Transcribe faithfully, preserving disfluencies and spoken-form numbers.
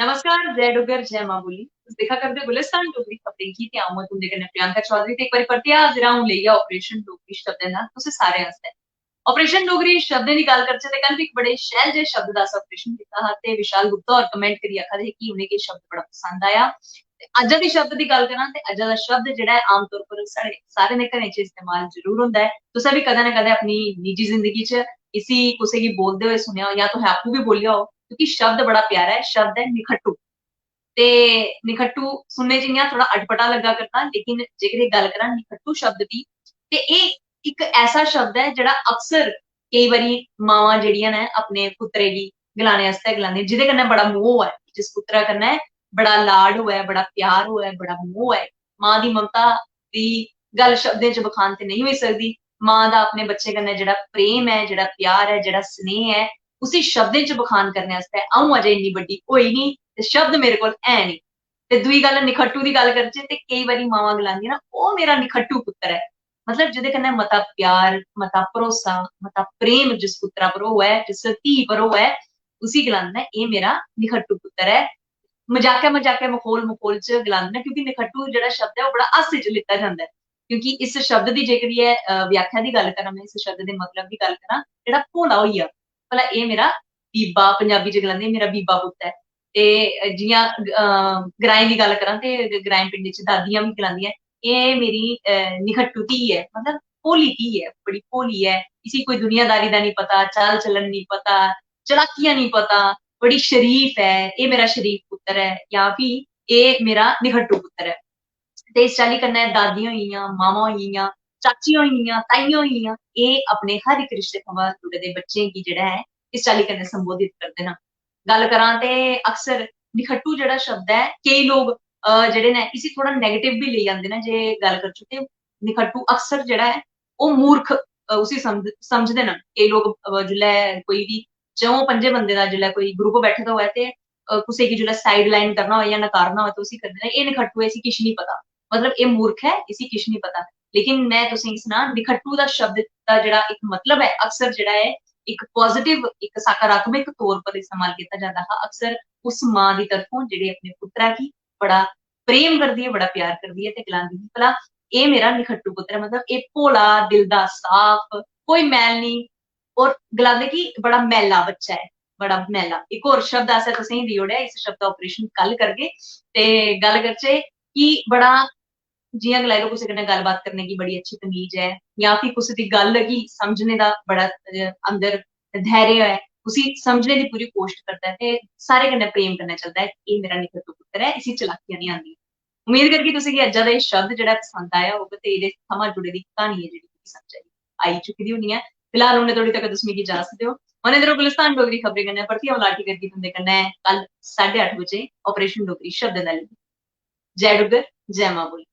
नमस्कार, जय डुग्गर, जय मां बोली। तुस दिक्खा करदे गुलिस्तान डोगरी खबरें गी ते अ'ऊं आं तुं'दे कन्नै प्रियंका चौधरी ते इक बारी परतियै हाजिर आं अ'ऊं लेइयै ऑपरेशन डोगरी शब्दें दा तुसें सारें आस्तै। ऑपरेशन डोगरी शब्दें दी गल्ल करचै ते कल बी इक बड़े शैल जेह् शब्द दा असें ऑपरेशन कीता हा ते विशाल गुप्ता होर कमेंट करियै आखा दे हे कि उ'नेंगी एह् शब्द बड़ा पसंद आया। ते अज्जा दी शब्द दी गल्ल करां ते अज्जा दा शब्द जेह्ड़ा ऐ आमतौर पर साढ़े सारें दे घरें च इस्तेमाल जरूर होंदा ऐ। तुसें बी कदें ना कदें अपनी निजी जिंदगी च इसी कुसै गी बोलदे होए सुनेआ हो जां तुसें आपूं बी बोलेआ हो, क्योंकि शब्द बड़ा प्यारा ऐ, शब्द ऐ निखट्टू। ते निखट्टू सुनने च इ'यां थोह्ड़ा अटपटा लग्गा करदा, लेकिन जेकर एह् गल्ल करां निखट्टू शब्द दी, ते एह् इक ऐसा शब्द ऐ जेह्ड़ा अक्सर केई बारी मावां जेह्ड़ियां न अपने पुत्तरे गी गलाने आस्तै गलांदियां, जेह्दे कन्नै बड़ा मोह् होऐ, जिस पुत्तरा कन्नै बड़ा लाड होऐ, बड़ा प्यार होऐ, बड़ा मोह् होऐ, मां दी ममता दी गल्ल शब्दें च बखान ते नेईं होई सकदी। मां दा अपने बच्चे कन्नै जेह्ड़ा प्रेम ऐ, जेह्ड़ा प्यार ऐ, जेह्ड़ा स्नेह ऐ, उसी शब्दें च बखान करने आस्तै अ'ऊं अजें इन्नी बड्डी होई निं ते शब्द मेरे कोल है निं। ते दूई गल्ल निखट्टू दी गल्ल करचै ते केई बारी मावां गलांदियां ना, "ओह् मेरा निखट्टू पुत्तर ऐ।" मतलब जेह्दे कन्नै मता प्यार, मता भरोसा, मता प्रेम जिस पुत्तरा पर होऐ, जिस धी पर होऐ, उसी गलांदे न, "एह् मेरा निखट्टू पुत्तर ऐ।" मजाकै, मजाकै, मखौल, मखौल च गलांदे न, क्योंकि निखट्टू जेह्ड़ा शब्द ऐ, ओह् बड़ा हास्से च लैता जंदा ऐ। क्योंकि इस शब्द दी जेकर एह्, अ, व्याख्या दी गल्ल करां, में इस शब्द दे मतलब दी गल्ल करां, जेह्ड़ा भोला होई गेआ, भला एह् मेरा बीबा, पंजाबी च गलांदे, "एह् मेरा बीबा पुत्त ऐ।" ते जि'यां, अ, ग्राएं दी गल्ल करां ते ग्राएं पिंडें च दादियां बी गलांदियां, "एह् मेरी, अ, निखट्टू धी ऐ", मतलब भोली धी ऐ, बड़ी भोली ऐ, इसी कोई दुनियादारी दा निं पता, चाल चलन निं पता, चलाकियां निं पता, बड़ी शरीफ ऐ, "एह् मेरा शरीफ पुत्तर ऐ", जां फ्ही "एह् मेरा निखट्टू पुत्तर ऐ।" ते इस चाल्ली कन्नै दादियां होई गेइयां, मावां होई गेइयां, चाचियां होई गेइयां, ताइयां होई गेइयां, एह् अपने हर इक रिश्ते थमां जुड़े दे बच्चें गी जेह्ड़ा ऐ, इस चाल्ली कन्नै संबोधित करदे न। गल्ल करां ते अक्सर निखट्टू जेह्ड़ा शब्द ऐ, केई लोक, अ, जेह्ड़े न, इसी थोह्ड़ा negative बी लेई जंदे न। जे गल्ल करचै ते निखट्टू अक्सर जेह्ड़ा ऐ, ओह् मूर्ख, अ, उसी समझ-, समझदे न। केई लोक, अ, जिसलै कोई बी च'ऊं पंजें बंदें दा जिसलै कोई group बैठे दा होऐ ते, अ, कुसै गी जिसलै sideline करना होऐ जां नकारना होऐ ते उसी करदे न, "एह् निखट्टू ऐ, इसी किश निं पता, मतलब एह् मूर्ख ऐ, इसी किश निं पता।" लेकिन में तुसेंगी सनां, निखट्टू दा शब्द दा जेह्ड़ा इक मतलब ऐ, अक्सर जेह्ड़ा ऐ, इक positive, इक सकारात्मक तौर पर इस्तेमाल कीता जंदा हा। अक्सर उस मां दी तरफों जेह्ड़ी अपने पुत्तरा गी बड़ा प्रेम करदी ऐ, बड़ा प्यार करदी ऐ ते गलांदी ही, "भला एह् मेरा निखट्टू पुत्तर ऐ", मतलब एह् भोला, दिल दा साफ, कोई मैल निं, और गलांदे कि बड़ा मैला बच्चा ऐ, बड़ा मैला। इक होर शब्द असें तुसेंगी देई ओड़ेआ, इस शब्द दा ऑपरेशन कल करगे। ते गल्ल करचै कि बड़ा, जि'यां गलाई लैओ, कुसै कन्नै गल्लबात करने गी बड़ी अच्छी तमीज ऐ, जां फ्ही कुसै दी गल्ल गी समझने दा बड़ा, अ, अंदर धैर्य ऐ, उसी समझने दी पूरी कोशट करदा ऐ ते सारें कन्नै प्रेम कन्नै चलदा ऐ। "एह् मेरा निखट्टू पुत्तर ऐ, इसी चलाकियां निं आंदियां।" उम्मीद करगी तुसेंगी अज्जा दा एह् शब्द जेह्ड़ा पसंद आया होग ते एह्दे थमां जुड़ी दी क्हानी ऐ जेह्ड़ी तुगी समझ आई, आई चुकी दी होनी ऐ। फिलहाल उन्ने धोड़ी तक तुस मिगी इजाजत देओ। बने दे र'वो गुलिस्तान डोगरी खबरें कन्नै। परतियै मलाटी करगी तुं'दे कन्नै कल साड्ढे अट्ठ बजे ऑपरेशन डोगरी शब्दें दा लेइयै। जय डुग्गर, जय मां बोली।